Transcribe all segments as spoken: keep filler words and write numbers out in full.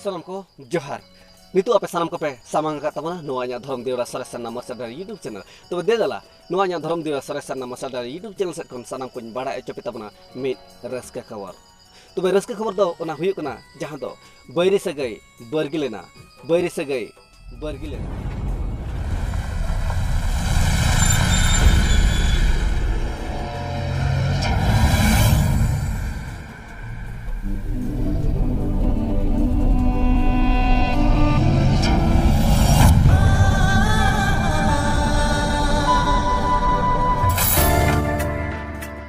ᱥᱟᱱᱟᱢ ᱠᱚ ᱡᱚᱦᱟᱨ᱾ ᱱᱤᱛᱚᱜ ᱟᱯᱮ ᱥᱟᱱᱟᱢ ᱠᱚᱯᱮ ᱥᱟᱢᱟᱝ ᱟᱠᱟᱫ ᱛᱟᱵᱚᱱᱟ ᱱᱚᱣᱟ ᱤᱧᱟᱹᱜ ᱫᱷᱚᱨᱚᱢ ᱫᱮᱣᱲᱟ ᱥᱚᱨᱮᱥ ᱥᱟᱨᱱᱟ ᱢᱟᱨᱥᱟᱞ ᱰᱟᱦᱟᱨ YouTube ᱪᱮᱱᱮᱞ᱾ ᱛᱚᱵᱮ ᱫᱮ ᱫᱮᱞᱟ, ᱱᱚᱣᱟ ᱤᱧᱟᱹᱜ ᱫᱷᱚᱨᱚᱢ ᱫᱮᱣᱲᱟ ᱥᱚᱨᱮᱥ ᱥᱟᱨᱱᱟ ᱢᱟᱨᱥᱟᱞ ᱰᱟᱦᱟᱨ YouTube ᱪᱮᱱᱮᱞ ᱥᱮᱫ ᱠᱷᱚᱱ ᱥᱟᱱᱟᱢ ᱠᱚᱧ ᱵᱟᱲᱟᱭ ᱦᱚᱪᱚ ᱯᱮ ᱛᱟᱵᱚᱱᱟ ᱢᱤᱫ ᱨᱟᱹᱥᱠᱟᱹ ᱠᱷᱚᱵᱚᱨ᱾ ᱛᱚᱵᱮ ᱨᱟᱹᱥᱠᱟᱹ ᱠᱷᱚᱵᱚᱨ ᱫᱚ ᱚᱱᱟ ᱦᱩᱭᱩᱜ ᱠᱟᱱᱟ, ᱡᱟᱦᱟᱸ ᱫᱚ ᱵᱟᱹᱭᱨᱤ ᱥᱟᱹᱜᱟᱹᱭ ᱵᱟᱹᱨᱜᱤᱞ ᱮᱱᱟ, ᱵᱟᱹᱭᱨᱤ ᱥᱟᱹᱜᱟᱹᱭ ᱵᱟᱹᱨᱜᱤᱞ ᱮᱱᱟ᱾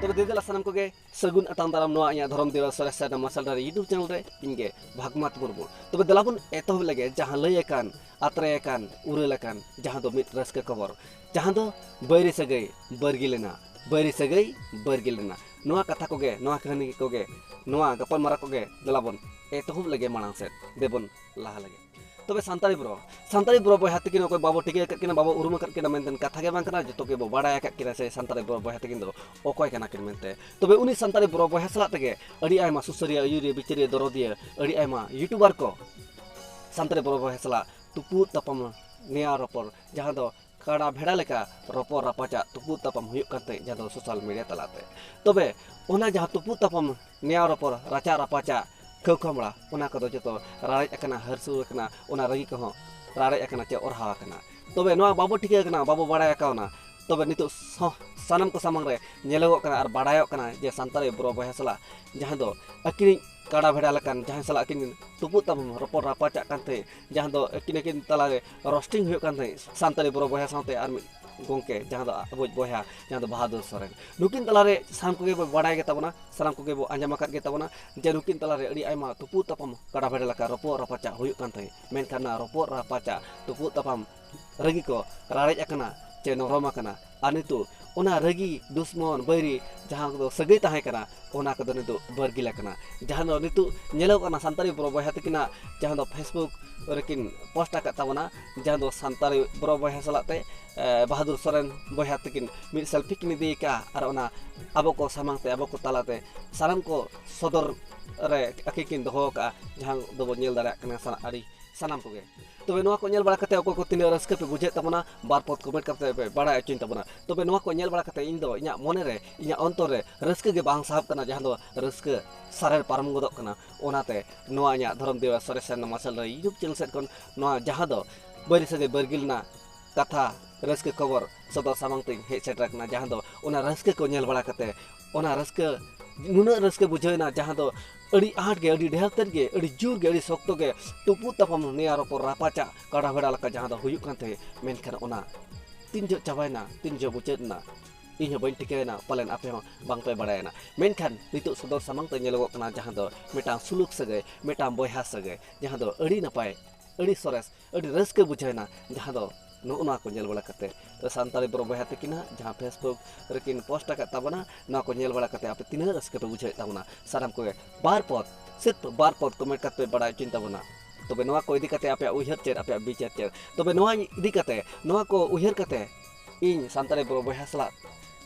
ᱛᱚᱵᱮ ᱫᱮ ᱫᱮᱞᱟ ᱥᱟᱱᱟᱢ ᱠᱚᱜᱮ ᱥᱟᱹᱜᱩᱱ ᱟᱛᱟᱝ ᱫᱟᱨᱟᱢ ᱱᱚᱣᱟ ᱤᱧᱟᱹᱜ ᱫᱷᱚᱨᱚᱢ ᱫᱮᱣᱲᱟ ᱥᱚᱨᱮᱥ ᱥᱟᱨᱱᱟ ᱢᱟᱨᱥᱟᱞ ᱰᱟᱦᱟᱨ YouTube ᱪᱮᱱᱮᱞ ᱨᱮ᱾ ᱤᱧ ᱜᱮ ᱵᱷᱟᱜᱽᱢᱟᱛ ᱢᱩᱨᱢᱩ᱾ ᱛᱚᱵᱮ ᱫᱮᱞᱟ ᱵᱚᱱ ᱮᱛᱚᱦᱚᱵ ᱞᱮᱜᱮ ᱡᱟᱦᱟᱸ ᱞᱟᱹᱭ ᱟᱠᱟᱱ, ᱟᱛᱨᱮ ᱟᱠᱟᱱ, ᱩᱨᱟᱹᱞ ᱟᱠᱟᱱ, ᱡᱟᱦᱟᱸ ᱫᱚ ᱢᱤᱫ ᱨᱟᱹᱥᱠᱟᱹ ᱠᱷᱚᱵᱚᱨ, ᱡᱟᱦᱟᱸ ᱫᱚ ᱵᱟᱹᱭᱨᱤ ᱥᱟᱹᱜᱟᱹᱭ ᱵᱟᱹᱨᱜᱤᱞ ᱮᱱᱟ, ᱵᱟᱹᱭᱨᱤ ᱥᱟᱹᱜᱟᱹᱭ ᱵᱟᱹᱨᱜᱤᱞ ᱮᱱᱟ᱾ ᱱᱚᱣᱟ ᱠᱟᱛᱷᱟ ᱠᱚᱜᱮ, ᱱᱚᱣᱟ ᱠᱟᱹᱦᱱᱤ ᱠᱚᱜᱮ, ᱱᱚᱣᱟ ᱜᱟᱯᱟᱞᱢᱟᱨᱟᱣ ᱠᱚᱜᱮ ᱫᱮᱞᱟ ᱵᱚᱱ ᱮᱛᱚᱦᱚᱵ ᱞᱮᱜᱮ ᱢᱟᱲᱟᱝ ᱥᱮᱫ᱾ ᱫᱮᱵᱚᱱ ᱞᱟᱦᱟ ᱞᱮᱜᱮ᱾ ᱛᱚᱵᱮ ᱥᱟᱱᱛᱟᱲᱤ ᱵᱨᱚ, ᱥᱟᱱᱛᱟᱲᱤ ᱵᱨᱚ ᱵᱚᱭᱦᱟ ᱛᱟᱹᱠᱤᱱ ᱚᱠᱚᱭ ᱵᱟᱵᱚ ᱴᱷᱤᱠᱟᱹ ᱟᱠᱟᱫ ᱠᱤᱱᱟ, ᱵᱟᱵᱚ ᱩᱨᱩᱢ ᱟᱠᱟᱫ ᱠᱤᱱᱟ ᱢᱮᱱᱛᱮ ᱠᱟᱛᱷᱟ ᱜᱮ ᱵᱟᱝ ᱠᱟᱱᱟ᱾ ᱡᱚᱛᱚ ᱜᱮᱵᱚ ᱵᱟᱲᱟᱭ ᱟᱠᱟᱫ ᱠᱤᱱᱟ ᱥᱮ ᱥᱟᱱᱛᱟᱲᱤ ᱵᱨᱚ ᱵᱚᱭᱦᱟ ᱛᱟᱹᱠᱤᱱ ᱫᱚ ᱚᱠᱚᱭ ᱠᱟᱱᱟ ᱠᱤᱱ ᱢᱮᱱᱛᱮ᱾ ᱛᱚᱵᱮ ᱩᱱᱤ ᱥᱟᱱᱛᱟᱲᱤ ᱵᱨᱚ ᱵᱚᱭᱦᱟ ᱥᱟᱞᱟᱜ ᱛᱮᱜᱮ ᱟᱹᱰᱤ ᱟᱭᱢᱟ ᱥᱩᱥᱟᱹᱨᱤᱭᱟᱹ, ᱟᱹᱭᱩᱨᱤᱭᱟᱹ, ᱵᱤᱪᱟᱹᱨᱤᱭᱟᱹ, ᱫᱚᱨᱚᱫᱤᱭᱟᱹ, ᱟᱹᱰᱤ ᱟᱭᱢᱟ YouTuber ᱠᱚ ᱥᱟᱱᱛᱟᱲᱤ ᱵᱨᱚ ᱵᱚᱭᱦᱟ ᱥᱟᱞᱟᱜ ᱛᱩᱯᱩᱫ ᱛᱟᱯᱟᱢ, ᱱᱮᱭᱟᱣ ᱨᱚᱯᱚᱲ, ᱡᱟᱦᱟᱸ ᱫᱚ ᱠᱟᱰᱟ ᱵᱷᱮᱲᱟ ᱞᱮᱠᱟ ᱨᱚᱯᱚᱲ ᱨᱟᱯᱟᱪᱟᱜ ᱛᱩᱯᱩᱫ ᱛᱟᱯᱟᱢ ᱦᱩᱭᱩᱜ ᱠᱟᱱ ᱛᱟᱦᱮᱸᱫ, ᱡᱟᱦᱟᱸ ᱫᱚ social media ᱛᱟᱞᱟᱛᱮ᱾ ᱛᱚᱵᱮ ᱚᱱᱟ ᱡᱟᱦᱟᱸ ᱛᱩᱯᱩᱫ ᱛᱟᱯᱟᱢ, ᱱᱮᱭᱟᱣ ᱨᱚᱯᱚᱲ, ᱨᱟᱪᱟᱜ ᱨᱟᱯᱟᱪᱟᱜ, ᱠᱷᱟᱹᱣ ᱠᱷᱟᱢᱲᱟ, ᱚᱱᱟ ᱠᱚᱫᱚ ᱡᱚᱛᱚ ᱨᱟᱲᱮᱡ ᱟᱠᱟᱱᱟ, ᱦᱟᱹᱨᱥᱩᱨ ᱟᱠᱟᱱᱟ, ᱚᱱᱟ ᱨᱟᱹᱜᱤ ᱠᱚᱦᱚᱸ ᱨᱟᱲᱮᱡ ᱟᱠᱟᱱᱟ ᱪᱮ ᱚᱨᱦᱟᱣ ᱟᱠᱟᱱᱟ᱾ ᱛᱚᱵᱮ ᱱᱚᱣᱟ ᱵᱟᱵᱚ ᱴᱷᱤᱠᱟᱹ ᱟᱠᱟᱱᱟ, ᱵᱟᱵᱚ ᱵᱟᱲᱟᱭ ᱟᱠᱟᱣᱱᱟ᱾ ᱛᱚᱵᱮ ᱱᱤᱛᱚᱜ ᱥᱚ-, ᱥᱟᱱᱟᱢ ᱠᱚ ᱥᱟᱢᱟᱝ ᱨᱮ ᱧᱮᱞᱚᱜᱚᱜ ᱠᱟᱱᱟ ᱟᱨ ᱵᱟᱲᱟᱭᱚᱜ ᱠᱟᱱᱟ ᱡᱮ ᱥᱟᱱᱛᱟᱲᱤ ᱵᱨᱚ ᱵᱚᱭᱦᱟ ᱥᱟᱞᱟᱜ ᱡᱟᱦᱟᱸ ᱫᱚ ᱟᱹᱠᱤᱱᱤᱡ ᱠᱟᱰᱟ ᱵᱷᱮᱲᱟ ᱞᱮᱠᱟᱱ ᱡᱟᱦᱟᱸᱭ ᱥᱟᱞᱟᱜ ᱟᱹᱠᱤᱱ ᱛᱩᱯᱩᱫ ᱛᱟᱯᱟᱢ ᱨᱚᱯᱚᱲ ᱨᱟᱯᱟᱪᱟᱜ ᱠᱟᱱ ᱛᱟᱦᱮᱸᱫ, ᱡᱟᱦᱟᱸ ᱫᱚ ᱟᱹᱠᱤᱱ ᱟᱹᱠᱤᱱ ᱛᱟᱞᱟᱨᱮ roasting ᱦᱩᱭᱩᱜ ᱠᱟᱱ ᱛᱟᱦᱮᱸᱫ, ᱥᱟᱱᱛᱟᱲᱤ ᱵᱨᱚ ᱵᱚᱭᱦᱟ ᱥᱟᱶᱛᱮ ᱟᱨ ᱢᱤᱫ ᱜᱚᱢᱠᱮ, ᱡᱟᱦᱟᱸ ᱫᱚ ᱟᱵᱚᱭᱤᱡ ᱵᱚᱭᱦᱟ, ᱡᱟᱦᱟᱸ ᱫᱚ ᱵᱟᱦᱟᱫᱩᱨ ᱥᱚᱨᱮᱱ᱾ ᱱᱩᱠᱤᱱ ᱛᱟᱞᱟᱨᱮ ᱥᱟᱱᱟᱢ ᱠᱚᱜᱮ ᱵᱚ ᱵᱟᱲᱟᱭ ᱜᱮ ᱛᱟᱵᱚᱱᱟ, ᱥᱟᱱᱟᱢ ᱠᱚᱜᱮ ᱵᱚ ᱟᱸᱡᱚᱢ ᱟᱠᱟᱫ ᱜᱮ ᱛᱟᱵᱚᱱᱟ ᱡᱮ ᱱᱩᱠᱤᱱ ᱛᱟᱞᱟᱨᱮ ᱟᱹᱰᱤ ᱟᱭᱢᱟ ᱛᱩᱯᱩᱫ ᱛᱟᱯᱟᱢ, ᱠᱟᱰᱟ ᱵᱷᱮᱲᱟ ᱞᱮᱠᱟ ᱨᱚᱯᱚᱜ ᱨᱟᱯᱟᱪᱟᱜ ᱦᱩᱭᱩᱜ ᱠᱟᱱ ᱛᱟᱦᱮᱸᱫ᱾ ᱢᱮᱱᱠᱷᱟᱱ ᱚᱱᱟ ᱨᱚᱯᱚᱜ ᱨᱟᱯᱟᱪᱟᱜ, ᱛᱩᱯᱩᱫ ᱛᱟᱯᱟᱢ ᱨᱟᱹᱜᱤ ᱠᱚ ᱨᱟᱲᱮᱡ ᱟᱠᱟᱱᱟ ᱪᱮ ᱱᱚᱨᱚᱢ ᱟᱠᱟᱱᱟ᱾ ᱟᱨ ᱱᱤᱛᱚᱜ ᱚᱱᱟ ᱨᱟᱹᱜᱤ, ᱫᱩᱥᱢᱚᱱ, ᱵᱟᱹᱭᱨᱤ, ᱡᱟᱦᱟᱸ ᱠᱚᱫᱚ ᱥᱟᱹᱜᱟᱹᱭ ᱛᱟᱦᱮᱸ ᱠᱟᱱᱟ, ᱚᱱᱟ ᱠᱚᱫᱚ ᱱᱤᱛᱚᱜ ᱵᱟᱹᱨᱜᱤᱞ ᱟᱠᱟᱱᱟ᱾ ᱡᱟᱦᱟᱸ ᱫᱚ ᱱᱤᱛᱚᱜ ᱧᱮᱞᱚᱜ ᱠᱟᱱᱟ ᱥᱟᱱᱛᱟᱲᱤ ᱵᱨᱚ ᱵᱚᱭᱦᱟ ᱛᱟᱹᱠᱤᱱᱟᱜ, ᱡᱟᱦᱟᱸ ᱫᱚ Facebook ᱨᱮᱠᱤᱱ post ᱟᱠᱟᱫ ᱛᱟᱵᱚᱱᱟ, ᱡᱟᱦᱟᱸ ᱫᱚ ᱥᱟᱱᱛᱟᱲᱤ ᱵᱨᱚ ᱵᱚᱭᱦᱟ ᱥᱟᱞᱟᱜ ᱛᱮ, ᱮ, ᱵᱟᱦᱟᱫᱩᱨ ᱥᱚᱨᱮᱱ ᱵᱚᱭᱦᱟ ᱛᱟᱹᱠᱤᱱ ᱢᱤᱫ selfie ᱠᱤᱱ ᱤᱫᱤ ᱟᱠᱟᱫᱼᱟ᱾ ᱟᱨ ᱚᱱᱟ ᱟᱵᱚ ᱠᱚ ᱥᱟᱢᱟᱝ ᱛᱮ, ᱟᱵᱚ ᱠᱚ ᱛᱟᱞᱟᱛᱮ ᱥᱟᱱᱟᱢ ᱠᱚ ᱥᱚᱫᱚᱨ ᱨᱮ ᱟᱹᱠᱤᱱ ᱠᱤᱱ ᱫᱚᱦᱚ ᱟᱠᱟᱫᱼᱟ, ᱡᱟᱦᱟᱸ ᱫᱚᱵᱚᱱ ᱧᱮᱞ ᱫᱟᱲᱮᱭᱟᱜ ᱠᱟᱱᱟ ᱥᱟᱱᱟ-, ᱟᱹᱰᱤ ᱥᱟᱱᱟᱢ ᱠᱚᱜᱮ᱾ ᱛᱚᱵᱮ ᱱᱚᱣᱟ ᱠᱚ ᱧᱮᱞ ᱵᱟᱲᱟ ᱠᱟᱛᱮ ᱚᱠᱚᱭ ᱠᱚ ᱛᱤᱱᱟᱹᱜ ᱨᱟᱹᱥᱠᱟᱹ ᱯᱮ ᱵᱩᱡᱷᱟᱹᱣᱮᱫ ᱛᱟᱵᱚᱱᱟ, ᱵᱟᱨ ᱯᱚᱫ ᱠᱚᱢᱮᱱᱴ ᱠᱟᱛᱮ ᱯᱮ ᱵᱟᱲᱟᱭ ᱦᱚᱪᱚᱧ ᱛᱟᱵᱚᱱᱟ᱾ ᱛᱚᱵᱮ ᱱᱚᱣᱟ ᱠᱚ ᱧᱮᱞ ᱵᱟᱲᱟ ᱠᱟᱛᱮ ᱤᱧ ᱫᱚ ᱤᱧᱟᱹᱜ ᱢᱚᱱᱮ ᱨᱮ, ᱤᱧᱟᱹᱜ ᱚᱱᱛᱚᱨ ᱨᱮ ᱨᱟᱹᱥᱠᱟᱹ ᱜᱮ ᱵᱟᱝ ᱥᱟᱦᱟᱵ ᱠᱟᱱᱟ, ᱡᱟᱦᱟᱸ ᱫᱚ ᱨᱟᱹᱥᱠᱟᱹ ᱥᱟᱨᱮᱲ ᱯᱟᱨᱚᱢ ᱜᱚᱫᱚᱜ ᱠᱟᱱᱟ᱾ ᱚᱱᱟᱛᱮ ᱱᱚᱣᱟ ᱤᱧᱟᱹᱜ ᱫᱷᱚᱨᱚᱢ ᱫᱮᱣᱟ ᱥᱚᱨᱮᱥ ᱥᱮᱨᱮᱧ ᱢᱟᱨᱥᱟᱞ ᱨᱮ YouTube ᱪᱮᱱᱮᱞ ᱥᱮᱫ ᱠᱷᱚᱱ ᱱᱚᱣᱟ ᱡᱟᱦᱟᱸ ᱫᱚ ᱵᱟᱹᱨᱤ ᱥᱟᱹᱜᱟᱹᱭ ᱵᱟᱹᱨᱜᱤᱞ ᱨᱮᱱᱟᱜ ᱠᱟᱛᱷᱟ, ᱨᱟᱹᱥᱠᱟᱹ ᱠᱷᱚᱵᱚᱨ ᱥᱚᱫᱚᱨ ᱥᱟᱢᱟᱝ ᱛᱮᱧ ᱦᱮᱡ ᱥᱮᱴᱮᱨ ᱟᱠᱟᱱᱟ, ᱡᱟᱦᱟᱸ ᱫᱚ ᱚᱱᱟ ᱨᱟᱹᱥᱠᱟᱹ ᱠᱚ ᱧᱮᱞ ᱵᱟᱲᱟ ᱠᱟᱛᱮ, ᱚᱱᱟ ᱨᱟᱹᱥᱠᱟᱹ, ᱱᱩᱱᱟᱹᱜ ᱨᱟᱹᱥᱠᱟᱹ ᱵᱩᱡᱷᱟᱹᱣ ᱮᱱᱟ, ᱡᱟᱦᱟᱸ ᱫᱚ ᱟᱹᱰᱤ ᱟᱸᱴ ᱜᱮ, ᱟᱹᱰᱤ ᱰᱷᱮᱨ ᱛᱮᱫ ᱜᱮ, ᱟᱹᱰᱤ ᱡᱳᱨ ᱜᱮ, ᱟᱹᱰᱤ ᱥᱚᱠᱛᱚ ᱜᱮ ᱛᱩᱯᱩᱫ ᱛᱟᱯᱟᱢ, ᱱᱮᱭᱟᱣ ᱨᱚᱯᱚᱲ ᱨᱟᱯᱟᱪᱟᱜ ᱠᱟᱰᱟ ᱵᱷᱮᱲᱟ ᱞᱮᱠᱟ ᱡᱟᱦᱟᱸ ᱫᱚ ᱦᱩᱭᱩᱜ ᱠᱟᱱ ᱛᱟᱦᱮᱸᱫ, ᱢᱮᱱᱠᱷᱟᱱ ᱚᱱᱟ ᱛᱤᱱ ᱡᱚᱦᱚᱜ ᱪᱟᱵᱟᱭᱮᱱᱟ, ᱛᱤᱱ ᱡᱚᱦᱚᱜ ᱢᱩᱪᱟᱹᱫ ᱮᱱᱟ, ᱤᱧ ᱦᱚᱸ ᱵᱟᱹᱧ ᱴᱷᱤᱠᱟᱹᱭᱮᱱᱟ, ᱯᱟᱞᱮᱱ ᱟᱯᱮ ᱦᱚᱸ ᱵᱟᱝ ᱯᱮ ᱵᱟᱲᱟᱭᱮᱱᱟ᱾ ᱢᱮᱱᱠᱷᱟᱱ ᱱᱤᱛᱚᱜ ᱥᱚᱫᱚᱨ ᱥᱟᱢᱟᱝ ᱛᱮ ᱧᱮᱞᱚᱜᱚᱜ ᱠᱟᱱᱟ ᱡᱟᱦᱟᱸ ᱫᱚ ᱢᱤᱫᱴᱟᱝ ᱥᱩᱞᱩᱠ ᱥᱟᱹᱜᱟᱹᱭ, ᱢᱤᱫᱴᱟᱝ ᱵᱚᱭᱦᱟ ᱥᱟᱹᱜᱟᱹᱭ, ᱡᱟᱦᱟᱸ ᱫᱚ ᱟᱹᱰᱤ ᱱᱟᱯᱟᱭ, ᱟᱹᱰᱤ ᱥᱚᱨᱮᱥ, ᱟᱹᱰᱤ ᱨᱟᱹᱥᱠᱟᱹ ᱵᱩᱡᱷᱟᱹᱣᱮᱱᱟ, ᱡᱟᱦᱟᱸ ᱫᱚ ᱱᱚᱜᱼᱚ ᱱᱚᱣᱟ ᱠᱚ ᱧᱮᱞ ᱵᱟᱲᱟ ᱠᱟᱛᱮ᱾ ᱛᱚ, ᱥᱟᱱᱛᱟᱲᱤ ᱵᱨᱚ ᱵᱚᱭᱦᱟ ᱛᱟᱹᱠᱤᱱᱟᱜ ᱡᱟᱦᱟᱸ Facebook ᱨᱮᱠᱤᱱ ᱯᱳᱥᱴ ᱟᱠᱟᱫ ᱛᱟᱵᱚᱱᱟ, ᱱᱚᱣᱟ ᱠᱚ ᱧᱮᱞ ᱵᱟᱲᱟ ᱠᱟᱛᱮ ᱟᱯᱮ ᱛᱤᱱᱟᱹᱜ ᱨᱟᱹᱥᱠᱟᱹ ᱯᱮ ᱵᱩᱡᱷᱟᱹᱣᱮᱫ ᱛᱟᱵᱚᱱᱟ? ᱥᱟᱱᱟᱢ ᱠᱚᱜᱮ ᱵᱟᱨ ᱯᱚᱫ, ᱥᱤᱨᱯ ᱵᱟᱨ ᱯᱚᱫ ᱠᱚᱢᱮᱱᱴ ᱠᱟᱛᱮ ᱯᱮ ᱵᱟᱲᱟᱭ ᱦᱚᱪᱚᱧ ᱛᱟᱵᱚᱱᱟ᱾ ᱛᱚᱵᱮ ᱱᱚᱣᱟ ᱠᱚ ᱤᱫᱤ ᱠᱟᱛᱮ ᱟᱯᱮᱭᱟᱜ ᱩᱭᱦᱟᱹᱨ ᱪᱮᱫ, ᱟᱯᱮᱭᱟᱜ ᱵᱤᱪᱟᱹᱨ ᱪᱮᱫ? ᱛᱚᱵᱮ ᱱᱚᱣᱟ ᱤᱫᱤ ᱠᱟᱛᱮ, ᱱᱚᱣᱟ ᱠᱚ ᱩᱭᱦᱟᱹᱨ ᱠᱟᱛᱮ ᱤᱧ ᱥᱟᱱᱛᱟᱲᱤ ᱵᱨᱚ ᱵᱚᱭᱦᱟ ᱥᱟᱞᱟᱜ,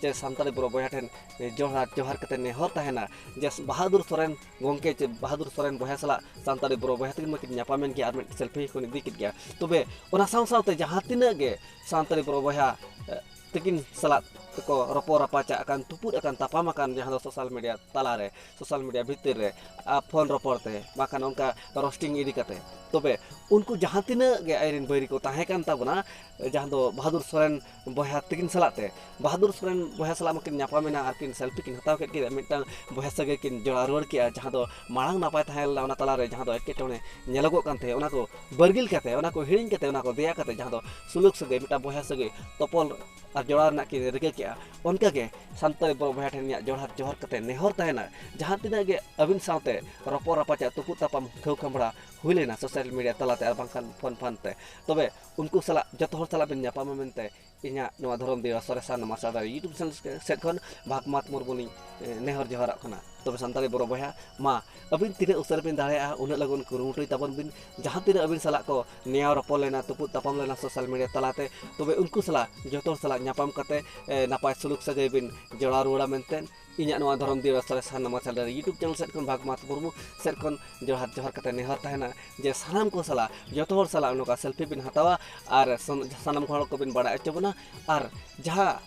ᱪᱮ ᱥᱟᱱᱛᱟᱲᱤ ᱵᱨᱚ ᱵᱚᱭᱦᱟ ᱴᱷᱮᱱ ᱡᱚᱦᱟᱨ, ᱡᱚᱦᱟᱨ ᱠᱟᱛᱮ ᱱᱮᱦᱚᱨ ᱛᱟᱦᱮᱱᱟ ᱡᱮ ᱵᱟᱦᱟᱫᱩᱨ ᱥᱚᱨᱮᱱ ᱜᱚᱢᱠᱮ ᱪᱮ ᱵᱟᱦᱟᱫᱩᱨ ᱥᱚᱨᱮᱱ ᱵᱚᱭᱦᱟ ᱥᱟᱞᱟᱜ ᱥᱟᱱᱛᱟᱲᱤ ᱵᱨᱚ ᱵᱚᱭᱦᱟ ᱛᱟᱹᱠᱤᱱ ᱢᱟᱠᱤᱱ ᱧᱟᱯᱟᱢᱮᱱ ᱜᱮᱭᱟ ᱟᱨ ᱢᱤᱫ ᱥᱮᱞᱯᱷᱤ ᱦᱚᱸᱠᱤᱱ ᱤᱫᱤ ᱠᱮᱫ ᱜᱮᱭᱟ᱾ ᱛᱚᱵᱮ ᱚᱱᱟ ᱥᱟᱶ ᱥᱟᱶᱛᱮ ᱡᱟᱦᱟᱸ ᱛᱤᱱᱟᱹᱜ ᱜᱮ ᱥᱟᱱᱛᱟᱲᱤ ᱵᱨᱚ ᱵᱚᱭᱦᱟ, ᱮ, ᱛᱟᱹᱠᱤᱱ ᱥᱟᱞᱟᱜ ᱠᱚ ᱨᱚᱯᱚᱲ ᱨᱟᱯᱟᱪᱟᱜ ᱟᱠᱟᱱ, ᱛᱩᱯᱩᱫ ᱟᱠᱟᱱ, ᱛᱟᱯᱟᱢ ᱟᱠᱟᱱ, ᱡᱟᱦᱟᱸ ᱫᱚ ᱥᱳᱥᱟᱞ ᱢᱤᱰᱤᱭᱟ ᱛᱟᱞᱟᱨᱮ, ᱥᱳᱥᱟᱞ ᱢᱤᱰᱤᱭᱟ ᱵᱷᱤᱛᱤᱨ ᱨᱮ, ᱟ, ᱯᱷᱳᱱ ᱨᱚᱯᱚᱲ ᱛᱮ, ᱵᱟᱝᱠᱷᱟᱱ ᱚᱱᱠᱟ ᱨᱳᱥᱴᱤᱝ ᱤᱫᱤ ᱠᱟᱛᱮ, ᱛᱚᱵᱮ ᱩᱱᱠᱩ ᱡᱟᱦᱟᱸ ᱛᱤᱱᱟᱹᱜ ᱜᱮ ᱟᱡᱨᱮᱱ ᱵᱟᱹᱭᱨᱤ ᱠᱚ ᱛᱟᱦᱮᱸ ᱠᱟᱱ ᱛᱟᱵᱚᱱᱟ, ᱡᱟᱦᱟᱸ ᱫᱚ ᱵᱟᱦᱟᱫᱩᱨ ᱥᱚᱨᱮᱱ ᱵᱚᱭᱦᱟ ᱛᱟᱹᱠᱤᱱ ᱥᱟᱞᱟᱜ ᱛᱮ, ᱵᱟᱦᱟᱫᱩᱨ ᱥᱚᱨᱮᱱ ᱵᱚᱭᱦᱟ ᱥᱟᱞᱟᱜ ᱢᱟᱠᱤᱱ ᱧᱟᱯᱟᱢᱮᱱᱟ ᱟᱨ ᱠᱤᱱ ᱥᱮᱞᱯᱷᱤ ᱠᱤᱱ ᱦᱟᱛᱟᱣ ᱠᱮᱫ ᱜᱮ, ᱢᱤᱫᱴᱟᱝ ᱵᱚᱭᱦᱟ ᱥᱟᱹᱜᱟᱹᱭ ᱠᱤᱱ ᱡᱚᱲᱟᱣ ᱨᱩᱣᱟᱹᱲ ᱠᱮᱜᱼᱟ, ᱡᱟᱦᱟᱸ ᱫᱚ ᱢᱟᱲᱟᱝ ᱱᱟᱯᱟᱭ ᱛᱟᱦᱮᱸ ᱞᱮᱱᱟ, ᱚᱱᱟ ᱛᱟᱞᱟᱨᱮ ᱡᱟᱦᱟᱸ ᱫᱚ ᱮᱴᱠᱮᱴᱚᱬᱮ ᱧᱮᱞᱚᱜᱚᱜ ᱠᱟᱱ ᱛᱟᱦᱮᱸᱫ, ᱚᱱᱟ ᱠᱚ ᱵᱟᱹᱨᱜᱤᱞ ᱠᱟᱛᱮ, ᱚᱱᱟ ᱠᱚ ᱦᱤᱲᱤᱧ ᱠᱟᱛᱮ, ᱚᱱᱟ ᱠᱚ ᱫᱮᱭᱟ ᱠᱟᱛᱮ, ᱡᱟᱦᱟᱸ ᱫᱚ ᱥᱩᱞᱩᱠ ᱥᱟᱹᱜᱟᱹᱭ, ᱢᱤᱫᱴᱟᱝ ᱵᱚᱭᱦᱟ ᱥᱟᱹᱜᱟᱹᱭ ᱛᱚᱯᱚᱞ ᱟᱨ ᱡᱚᱲᱟᱣ ᱨᱮᱱᱟᱜ ᱠᱤᱱ ᱨᱤᱠᱟᱹ ᱠᱮᱜᱼᱟ᱾ ᱚᱱᱠᱟᱜᱮ ᱥᱟᱱᱛᱟᱲᱤ ᱵᱨᱚ ᱵᱚᱭᱦᱟ ᱴᱷᱮᱱ ᱤᱧᱟᱹᱜ ᱡᱚᱲᱦᱟᱛ ᱡᱚᱦᱟᱨ ᱠᱟᱛᱮ ᱱᱮᱦᱚᱨ ᱛᱟᱦᱮᱱᱟ, ᱡᱟᱦᱟᱸ ᱛᱤᱱᱟᱹᱜ ᱜᱮ ᱟᱹᱵᱤᱱ ᱥᱟᱶᱛᱮ ᱨᱚᱯᱚᱲ ᱨᱟᱯᱟᱪᱟᱜ, ᱛᱩᱯᱩᱫ ᱛᱟᱯᱟᱢ, ᱠᱷᱟᱹᱣ ᱠᱷᱟᱢᱵᱽᱲᱟ ᱦᱩᱭ ᱞᱮᱱᱟ ᱥᱳᱥᱟᱞ ᱢᱤᱰᱤᱭᱟ ᱛᱟᱞᱟᱛᱮ ᱟᱨ ᱵᱟᱝᱠᱷᱟᱱ ᱯᱷᱳᱱ ᱯᱷᱟᱱ ᱛᱮ, ᱛᱚᱵᱮ ᱩᱱᱠᱩ ᱥᱟᱞᱟᱜ, ᱡᱚᱛᱚ ᱦᱚᱲ ᱥᱟᱞᱟᱜ ᱵᱤᱱ ᱧᱟᱯᱟᱢᱟ ᱢᱮᱱᱛᱮ ᱤᱧᱟᱹᱜ ᱱᱚᱣᱟ ᱫᱷᱚᱨᱚᱢ ᱫᱮᱣᱟ ᱥᱚᱨᱮᱥᱟᱱ ᱢᱟᱨᱥᱟᱞ ᱫᱟᱲᱮ YouTube ᱪᱮᱱᱮᱞ ᱥᱮᱫ ᱠᱷᱚᱱ ᱵᱷᱟᱜᱽᱢᱟᱛ ᱢᱩᱨᱢᱩ ᱞᱤᱧ, ᱮ, ᱱᱮᱦᱚᱨ ᱡᱚᱦᱟᱨᱚᱜ ᱠᱟᱱᱟ᱾ ᱛᱚᱵᱮ ᱥᱟᱱᱛᱟᱲᱤ ᱵᱨᱚ ᱵᱚᱭᱦᱟ, ᱢᱟ ᱟᱹᱵᱤᱱ ᱛᱤᱱᱟᱹᱜ ᱩᱥᱟᱹᱨᱟ ᱵᱤᱱ ᱫᱟᱲᱮᱭᱟᱜᱼᱟ, ᱩᱱᱟᱹᱜ ᱞᱚᱜᱚᱱ ᱠᱩᱨᱩᱢᱩᱴᱩᱭ ᱛᱟᱵᱚᱱ ᱵᱤᱱ᱾ ᱡᱟᱦᱟᱸ ᱛᱤᱱᱟᱹᱜ ᱟᱹᱵᱤᱱ ᱥᱟᱞᱟᱜ ᱠᱚ ᱱᱮᱭᱟᱣ ᱨᱚᱯᱚᱲ ᱞᱮᱱᱟ, ᱛᱩᱯᱩᱫ ᱛᱟᱯᱟᱢ ᱞᱮᱱᱟ ᱥᱳᱥᱟᱞ ᱢᱤᱰᱤᱭᱟ ᱛᱟᱞᱟᱛᱮ, ᱛᱚᱵᱮ ᱩᱱᱠᱩ ᱥᱟᱞᱟᱜ, ᱡᱚᱛᱚ ᱦᱚᱲ ᱥᱟᱞᱟᱜ ᱧᱟᱯᱟᱢ ᱠᱟᱛᱮ, ᱮ, ᱱᱟᱯᱟᱭ ᱥᱩᱞᱩᱠ ᱥᱟᱹᱜᱟᱹᱭ ᱵᱤᱱ ᱡᱚᱲᱟᱣ ᱨᱩᱣᱟᱹᱲᱟ ᱢᱮᱱᱛᱮ ᱤᱧᱟᱹᱜ ᱱᱚᱣᱟ ᱫᱷᱚᱨᱚᱢ ᱫᱤᱭᱟ ᱥᱟᱨᱮᱡ ᱥᱟᱨᱱᱟ ᱢᱟᱨᱥᱟᱞ ᱰᱟᱦᱟᱨ YouTube channel ᱥᱮᱫ ᱠᱷᱚᱱ ᱵᱷᱟᱜᱽᱢᱟᱛ ᱢᱩᱨᱢᱩ ᱥᱮᱫ ᱠᱷᱚᱱ ᱡᱚᱦᱟᱨ, ᱡᱚᱦᱟᱨ ᱠᱟᱛᱮ ᱱᱮᱦᱚᱨ ᱛᱟᱦᱮᱱᱟ ᱡᱮ ᱥᱟᱱᱟᱢ ᱠᱚ ᱥᱟᱞᱟᱜ, ᱡᱚᱛᱚ ᱦᱚᱲ ᱥᱟᱞᱟᱜ ᱱᱚᱝᱠᱟ selfie ᱵᱤᱱ ᱦᱟᱛᱟᱣᱟ ᱟᱨ ᱥᱟᱱ-, ᱥᱟᱱᱟᱢ ᱦᱚᱲ ᱠᱚᱵᱤᱱ ᱵᱟᱲᱟᱭ ᱦᱚᱪᱚ ᱵᱚᱱᱟ᱾ ᱟᱨ ᱡᱟᱦᱟᱸ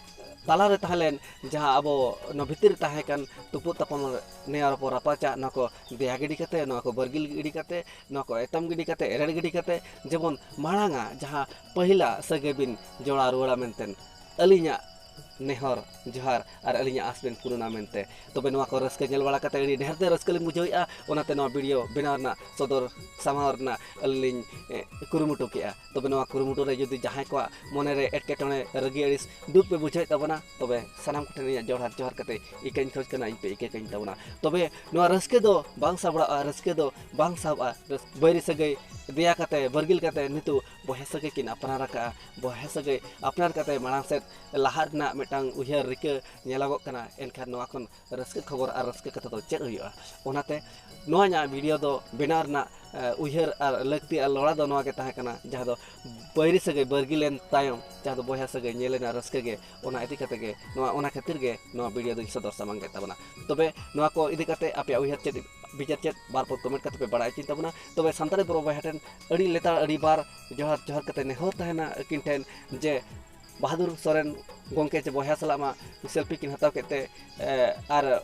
ᱛᱟᱞᱟᱨᱮ ᱛᱟᱦᱮᱸ ᱞᱮᱱ, ᱡᱟᱦᱟᱸ ᱟᱵᱚ ᱱᱚᱣᱟ ᱵᱷᱤᱛᱤᱨ ᱨᱮ ᱛᱟᱦᱮᱸ ᱠᱟᱱ ᱛᱩᱯᱩᱜ ᱛᱟᱯᱟᱢ, ᱱᱮᱭᱟᱣ ᱨᱚᱯᱚᱲ ᱨᱟᱯᱟᱪᱟᱜ, ᱱᱚᱣᱟ ᱠᱚ ᱫᱮᱭᱟ ᱜᱤᱰᱤ ᱠᱟᱛᱮ, ᱱᱚᱣᱟ ᱠᱚ ᱵᱟᱹᱨᱜᱤᱞ ᱜᱤᱰᱤ ᱠᱟᱛᱮ, ᱱᱚᱣᱟ ᱠᱚ ᱮᱛᱚᱢ ᱜᱤᱰᱤ ᱠᱟᱛᱮ, ᱮᱨᱮᱲ ᱜᱤᱰᱤ ᱠᱟᱛᱮ, ᱡᱮᱢᱚᱱ ᱢᱟᱲᱟᱝᱟ ᱡᱟᱦᱟᱸ ᱯᱟᱹᱦᱤᱞᱟ ᱥᱟᱹᱜᱟᱹᱭ ᱵᱤᱱ ᱡᱚᱲᱟᱣ ᱨᱩᱣᱟᱹᱲᱟ ᱢᱮᱱᱛᱮ ᱟᱹᱞᱤᱧᱟᱜ ᱱᱮᱦᱚᱨ ᱡᱚᱦᱟᱨ ᱟᱨ ᱟᱹᱞᱤᱧᱟᱜ ᱟᱸᱥ ᱵᱤᱱ ᱯᱩᱨᱩᱱᱟ ᱢᱮᱱᱛᱮ᱾ ᱛᱚᱵᱮ ᱱᱚᱣᱟ ᱠᱚ ᱨᱟᱹᱥᱠᱟᱹ ᱧᱮᱞ ᱵᱟᱲᱟ ᱠᱟᱛᱮ ᱟᱹᱰᱤ ᱰᱷᱮᱨ ᱛᱮ ᱨᱟᱹᱥᱠᱟᱹ ᱞᱤᱧ ᱵᱩᱡᱷᱟᱹᱣᱮᱫᱼᱟ᱾ ᱚᱱᱟᱛᱮ ᱱᱚᱣᱟ video ᱵᱮᱱᱟᱣ ᱨᱮᱱᱟᱜ, ᱥᱚᱫᱚᱨ ᱥᱟᱢᱟᱝ ᱨᱮᱱᱟᱜ ᱟᱹᱞᱤᱧ ᱞᱤᱧ, ᱮ, ᱠᱩᱨᱩᱢᱩᱴᱩ ᱠᱮᱫᱼᱟ᱾ ᱛᱚᱵᱮ ᱱᱚᱣᱟ ᱠᱩᱨᱩᱢᱩᱴᱩ ᱨᱮ ᱡᱩᱫᱤ ᱡᱟᱦᱟᱸᱭ ᱠᱚᱣᱟᱜ ᱢᱚᱱᱮᱨᱮ ᱮᱴᱠᱮᱴᱚᱬᱮ, ᱨᱟᱹᱜᱤ ᱟᱹᱲᱤᱥ, ᱫᱩᱠ ᱯᱮ ᱵᱩᱡᱷᱟᱹᱣᱮᱫ ᱛᱟᱵᱚᱱᱟ, ᱛᱚᱵᱮ ᱥᱟᱱᱟᱢ ᱠᱚᱴᱷᱮᱱ ᱤᱧᱟᱹᱜ ᱡᱚᱦᱟᱨ, ᱡᱚᱦᱟᱨ ᱠᱟᱛᱮ ᱤᱠᱟᱹᱧ ᱠᱷᱚᱡᱽ ᱠᱟᱱᱟ, ᱤᱧ ᱯᱮ ᱤᱠᱟᱹ ᱠᱟᱹᱧ ᱛᱟᱵᱚᱱᱟ᱾ ᱛᱚᱵᱮ ᱱᱚᱣᱟ ᱨᱟᱹᱥᱠᱟᱹ ᱫᱚ ᱵᱟᱝ ᱥᱟᱵᱲᱟᱜᱼᱟ, ᱨᱟᱹᱥᱠᱟᱹ ᱫᱚ ᱵᱟᱝ ᱥᱟᱵᱼᱟ᱾ ᱨᱟᱹᱥ-, ᱵᱟᱹᱭᱨᱤ ᱥᱟᱹᱜᱟᱹᱭ ᱫᱮᱭᱟ ᱠᱟᱛᱮ, ᱵᱟᱹᱨᱜᱤᱞ ᱠᱟᱛᱮ ᱱᱤᱛᱚᱜ ᱵᱚᱭᱦᱟ ᱥᱟᱹᱜᱟᱹᱭ ᱠᱤᱱ ᱟᱯᱱᱟᱨ ᱟᱠᱟᱫᱼᱟ᱾ ᱵᱚᱭᱦᱟ ᱥᱟᱹᱜᱟᱹᱭ ᱟᱯᱱᱟᱨ ᱠᱟᱛᱮ ᱢᱟᱲᱟᱝ ᱥᱮᱫ ᱞᱟᱦᱟᱜ ᱨᱮᱱᱟᱜ ᱢᱤᱫᱴᱟᱝ ᱩᱭᱦᱟᱹᱨ ᱨᱤᱠᱟᱹ ᱧᱮᱞᱚᱜᱚᱜ ᱠᱟᱱᱟ᱾ ᱮᱱᱠᱷᱟᱱ ᱱᱚᱣᱟ ᱠᱷᱚᱱ ᱨᱟᱹᱥᱠᱟᱹ ᱠᱷᱚᱵᱚᱨ ᱟᱨ ᱨᱟᱹᱥᱠᱟᱹ ᱠᱟᱛᱷᱟ ᱫᱚ ᱪᱮᱫ ᱦᱩᱭᱩᱜᱼᱟ? ᱚᱱᱟᱛᱮ ᱱᱚᱣᱟ ᱤᱧᱟᱹᱜ video ᱫᱚ ᱵᱮᱱᱟᱣ ᱨᱮᱱᱟᱜ, ᱮ, ᱩᱭᱦᱟᱹᱨ ᱟᱨ ᱞᱟᱹᱠᱛᱤ ᱟᱨ ᱞᱚᱲᱟ ᱫᱚ ᱱᱚᱣᱟ ᱜᱮ ᱛᱟᱦᱮᱸ ᱠᱟᱱᱟ, ᱡᱟᱦᱟᱸ ᱫᱚ ᱵᱟᱹᱭᱨᱤ ᱥᱟᱹᱜᱟᱹᱭ ᱵᱟᱹᱨᱜᱤ ᱞᱮᱱ ᱛᱟᱭᱚᱢ, ᱡᱟᱦᱟᱸ ᱫᱚ ᱵᱚᱭᱦᱟ ᱥᱟᱹᱜᱟᱹᱭ ᱧᱮᱞ ᱨᱮᱱᱟᱜ ᱨᱟᱹᱥᱠᱟᱹ ᱜᱮ, ᱚᱱᱟ ᱤᱫᱤ ᱠᱟᱛᱮ ᱜᱮ ᱱᱚᱣᱟ, ᱚᱱᱟ ᱠᱷᱟᱹᱛᱤᱨ ᱜᱮ ᱱᱚᱣᱟ video ᱫᱚᱧ ᱥᱚᱫᱚᱨ ᱥᱟᱢᱟᱝ ᱠᱮᱫ ᱛᱟᱵᱚᱱᱟ᱾ ᱛᱚᱵᱮ ᱱᱚᱣᱟ ᱠᱚ ᱤᱫᱤ ᱠᱟᱛᱮ ᱟᱯᱮᱭᱟᱜ ᱩᱭᱦᱟᱹᱨ ᱪᱮᱫ, ᱵᱤᱪᱟᱹᱨ ᱪᱮᱫ, ᱵᱟᱨ ᱯᱚᱫ comment ᱠᱟᱛᱮ ᱯᱮ ᱵᱟᱲᱟᱭ ᱦᱚᱪᱚᱧ ᱛᱟᱵᱚᱱᱟ᱾ ᱛᱚᱵᱮ ᱥᱟᱱᱛᱟᱲᱤ ᱵᱚᱨᱚ ᱵᱚᱭᱦᱟ ᱴᱷᱮᱱ ᱟᱹᱰᱤ ᱞᱮᱛᱟᱲ, ᱟᱹᱰᱤ ᱵᱟᱨ ᱡᱚᱦᱟᱨ, ᱡᱚᱦᱟᱨ ᱠᱟᱛᱮ ᱱᱮᱦᱚᱨ ᱛᱟᱦᱮᱱᱟ ᱟᱹᱠᱤᱱ ᱴᱷᱮᱱ ᱡᱮ ᱵᱟᱦᱟᱫᱩᱨ ᱥᱚᱨᱮᱱ ᱜᱚᱢᱠᱮ ᱪᱮ ᱵᱚᱭᱦᱟ ᱥᱟᱞᱟᱜ ᱢᱟ selfie ᱠᱤᱱ ᱦᱟᱛᱟᱣ ᱠᱮᱫ ᱛᱮ, ᱮ, ᱟᱨ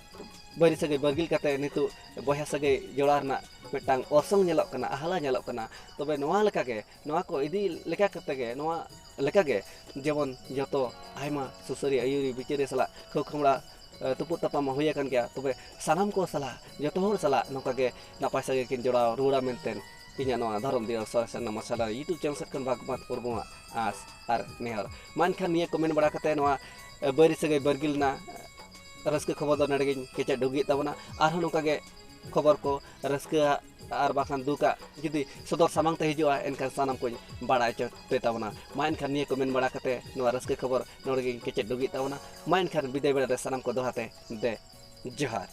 ᱵᱟᱹᱭᱨᱤ ᱥᱟᱹᱜᱟᱹᱭ ᱵᱟᱹᱨᱜᱤᱞ ᱠᱟᱛᱮ ᱱᱤᱛᱚᱜ ᱵᱚᱭᱦᱟ ᱥᱟᱹᱜᱟᱹᱭ ᱡᱚᱲᱟᱣ ᱨᱮᱱᱟᱜ ᱢᱤᱫᱴᱟᱝ ᱚᱨᱥᱚᱝ ᱧᱮᱞᱚᱜ ᱠᱟᱱᱟ, ᱟᱦᱞᱟ ᱧᱮᱞᱚᱜ ᱠᱟᱱᱟ᱾ ᱛᱚᱵᱮ ᱱᱚᱣᱟ ᱞᱮᱠᱟᱜᱮ, ᱱᱚᱣᱟ ᱠᱚ ᱤᱫᱤ ᱞᱮᱠᱟ ᱠᱟᱛᱮ ᱜᱮ, ᱱᱚᱣᱟ ᱞᱮᱠᱟᱜᱮ ᱡᱮᱢᱚᱱ ᱡᱚᱛᱚ ᱟᱭᱢᱟ ᱥᱩᱥᱟᱹᱨᱤᱭᱟᱹ, ᱟᱹᱭᱩᱨᱤᱭᱟᱹ, ᱵᱤᱪᱟᱹᱨᱤᱭᱟᱹ ᱥᱟᱞᱟᱜ ᱠᱷᱟᱹᱣ ᱠᱷᱟᱢᱲᱟ, ᱮ, ᱛᱩᱯᱩᱜ ᱛᱟᱯᱟᱢ ᱢᱟ ᱦᱩᱭ ᱟᱠᱟᱱ ᱜᱮᱭᱟ᱾ ᱛᱚᱵᱮ ᱥᱟᱱᱟᱢ ᱠᱚ ᱥᱟᱞᱟᱜ, ᱡᱚᱛᱚ ᱦᱚᱲ ᱥᱟᱞᱟᱜ ᱱᱚᱝᱠᱟ ᱜᱮ ᱱᱟᱯᱟᱭ ᱥᱟᱹᱜᱟᱹᱭ ᱠᱤᱱ ᱡᱚᱲᱟᱣ ᱨᱩᱣᱟᱹᱲᱟ ᱢᱮᱱᱛᱮ ᱤᱧᱟᱹᱜ ᱱᱚᱣᱟ ᱫᱷᱚᱨᱚᱢ ᱫᱤᱭᱟ ᱥᱚᱨᱮᱥ ᱥᱟᱨᱱᱟ ᱢᱟᱨᱥᱟᱞ YouTube channel ᱥᱮᱫ ᱠᱷᱚᱱ ᱵᱷᱟᱜᱽᱢᱟᱛ ᱢᱩᱨᱢᱩᱣᱟᱜ ᱟᱸᱥ ᱟᱨ ᱱᱮᱦᱚᱨ᱾ ᱢᱟ ᱮᱱᱠᱷᱟᱱ ᱱᱤᱭᱟᱹ comment ᱵᱟᱲᱟ ᱠᱟᱛᱮ ᱱᱚᱣᱟ, ᱮ, ᱵᱟᱹᱭᱨᱤ ᱥᱟᱹᱜᱟᱹᱭ ᱵᱟᱹᱨᱜᱤᱞ ᱨᱮᱱᱟᱜ ᱨᱟᱹᱥᱠᱟᱹ ᱠᱷᱚᱵᱚᱨ ᱫᱚ ᱱᱚᱰᱮ ᱜᱤᱧ ᱠᱮᱪᱮᱫ ᱰᱩᱜᱤᱭᱮᱫ ᱛᱟᱵᱚᱱᱟ᱾ ᱟᱨᱦᱚᱸ ᱱᱚᱝᱠᱟ ᱜᱮ ᱠᱷᱚᱵᱚᱨ ᱠᱚ, ᱨᱟᱹᱥᱠᱟᱹ ᱟᱨ ᱵᱟᱝᱠᱷᱟᱱ ᱫᱩᱠᱟᱜ ᱡᱩᱫᱤ ᱥᱚᱫᱚᱨ ᱥᱟᱢᱟᱝ ᱛᱮ ᱦᱤᱡᱩᱜᱼᱟ, ᱮᱱᱠᱷᱟᱱ ᱥᱟᱱᱟᱢ ᱠᱚᱧ ᱵᱟᱲᱟᱭ ᱦᱚᱪᱚ ᱯᱮ ᱛᱟᱵᱚᱱᱟ᱾ ᱢᱟ ᱮᱱᱠᱷᱟᱱ ᱱᱤᱭᱟᱹ comment ᱵᱟᱲᱟ ᱠᱟᱛᱮ ᱱᱚᱣᱟ ᱨᱟᱹᱥᱠᱟᱹ ᱠᱷᱚᱵᱚᱨ ᱱᱚᱰᱮ ᱜᱤᱧ ᱠᱮᱪᱮᱫ ᱰᱩᱜᱤᱭᱮᱫ ᱛᱟᱵᱚᱱᱟ᱾ ᱢᱟ ᱮᱱᱠᱷᱟᱱ ᱵᱤᱫᱟᱹᱭ ᱵᱮᱲᱟ ᱨᱮ ᱥᱟᱱᱟᱢ ᱠᱚ ᱫᱚᱦᱲᱟ ᱛᱮ ᱫᱮ ᱡᱚᱦᱟᱨ᱾